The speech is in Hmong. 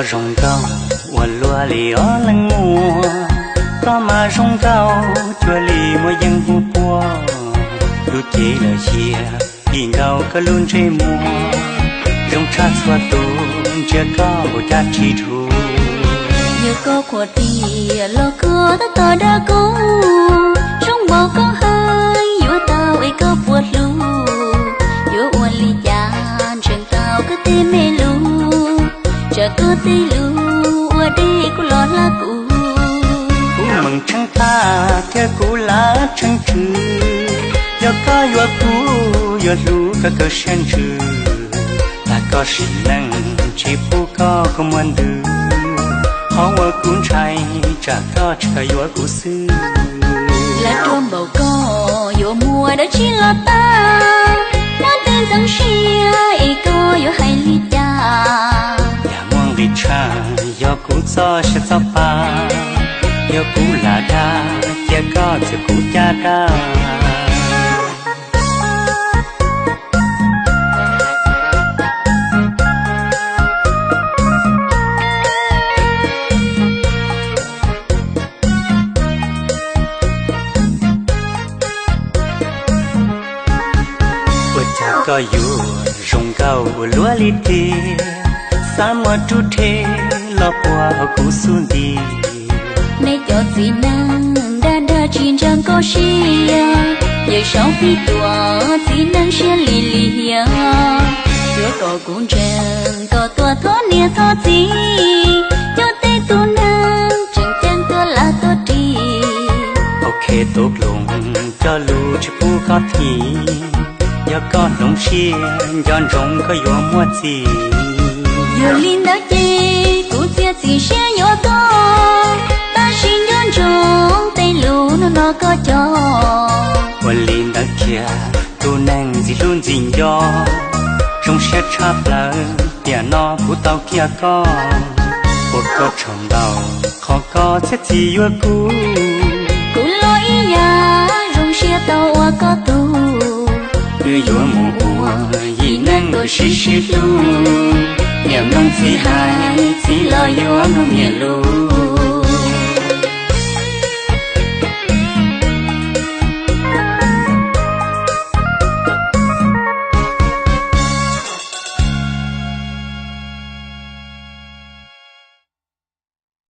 Zoo nkauj ua luaj li ob leeg muaj, koj mas zoo nkauj cuag li muaj yeeb hu puag. Lub cev lawm xyias phim nkaus koj lub ntsej muag, zoo tshaj txhua tus ntsia koj npaum cas tsis dhuav. Yog koj qhuas tiag los koj tab tom dag kuv, zoo npaum koj hais yuav tau es koj puas hlub. Yuav ua li cas ntseeg tau koj tej me lus, tsam koj tej lus ua dej kuj los hla kuv. Kuv meem tsheej tag thiab kuv lam tsheej tswv, yog koj yuav kuv yuav hlub koj kawg siab ntsws. Tag koj sim neej tsis pub koj kua muag ntws, qhov uas kuv ntshai tsam koj tsis kawg yuav kuv xwb. Lam ruam npaum koj yuav muaj dab tsi los tau, muab tej ntxeev siab es koj yuav hais li cas? Yam muaj nqis tshaj yog kuv txoj sia txoj pa, yog kuv lam dag cia koj txwm kuv caj dab. Ua cas koj yuav zoo nkauj ua luaj li tiag, xav muab rub rhe los puag hauv kuv xub ntiag. Nej cov txiv neej dag dag tsis ntseeg koj siab, yawm saub pib tuam txiv neej siab lim lim hiam. Yuav kom kuv ntseeg kom tuag thov niam thov txiv, coj tej tus neeg tseem ceeb tuaj lav tuaj ris. Ok, tub hloov coj lus tsis pub koj thim, yog koj hloov siab nco ntsoov koj yuav muaj txim. Yog li ntawd ces kuv txiav txim siab yuav koj, tab sis nco ntsoov tej lus hnub no koj cog. Ua li ntawd thiaj tus neeg ntxim hlub ntxim nco, zoo siab tshaj plaws tiam no kuv tau kiag koj. Ua koj tsaug ntau qhov koj txiav txim yuav kuv, kuv los ib yam zoo siab tau ua koj tug. Wb yuav mus ua yim neeg uas sib sib hlub, niam mloog txiv hais txiv los yuav mloog niam lus.